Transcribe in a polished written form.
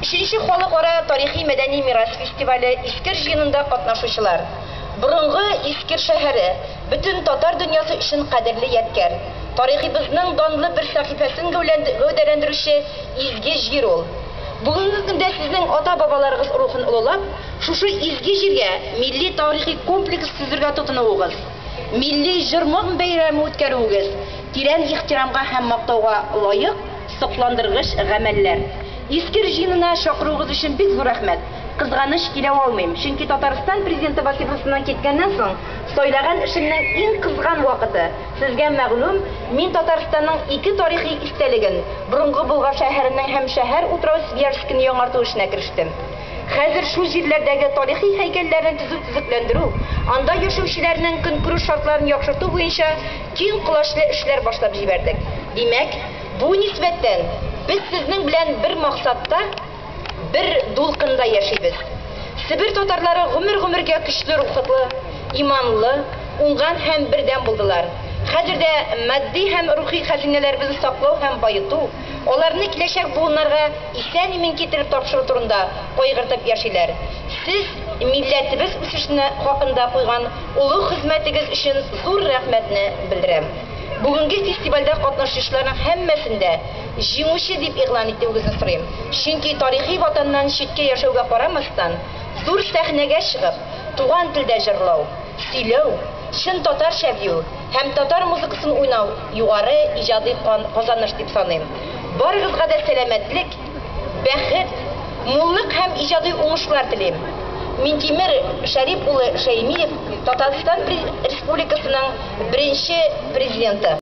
Өченче халыкара тарихи-мәдәни мирас фестивале Искер җыенында катнашучылар! Борынгы Искер шәһәре, бөтен татар дөньясы өчен кадерле ядкәр. Тарихыбызның данлы бер сәхифәсен гәүдәләндерүче изге җир ул. Бүгенге көндә сезнең ата-бабаларыгыз рухын олылап, шушы изге җиргә милли-тарихи комплекс төзергә тотынуыгыз, милли җыр-моң бәйрәме үткәрүегез, тирән ихтирамга һәм мактауга лаек, сокландыргыч гамәлләр. Искер җыенына чакыруыгыз өчен бик зур рәхмәт. Кызганыч, килә алмыйм, чөнки Татарстан Президенты вазифасыннан киткәннән соң сайлаган эшемнең иң кызган вакыты. Сезгә мәгълүм, мин Татарстанның ике тарихи истәлеген, борынгы Болгар шәһәренең һәм шәһәр-утрау Свияжскины яңарту эшенә керештем. Хәзер шул җирләрдәге тарихи һәйкәлләрне төзү-төзекләндерү, анда яшәүчеләрнең көнкүреш шартларын яхшырту буенча киң колачлы эшләр башлап җибәрдек. Димәк, бу нисбәттән, без сезнең белән бер максатта, бер дулкында яшибез. Себер татарлары гомер-гомергә көчле рухлы, иманлы, уңган һәм бердәм булдылар. Хәзер дә матди һәм рухи хәзинәләребезне саклау һәм баету, аларны киләчәк буыннарга исән-имин китереп тапшыру турында кайгыртып яшиләр. Сез милләтебез үсешенә хакында куйган олы хезмәтегез өчен зур рәхмәтне белдерәм. Бүгенге фестивальдә катнашучыларның һәммәсен дә җиңүче дип игълан итүегезне сорыйм. Чөнки тарихи ватаннан читкә яшәүгә карамастан, зур сәхнәгә чыгып, туган телдә җырлау, сөйләү, чын татарча бию һәм татар музыкасын уйнау югары иҗади казаныш дип саныйм. Барыгызга да сәламәтлек, бәхет, муллык һәм иҗади уңышлар телим. Минтимер Шәрип улы Шәймиев, Татарстан Республикасының беренче Президенты.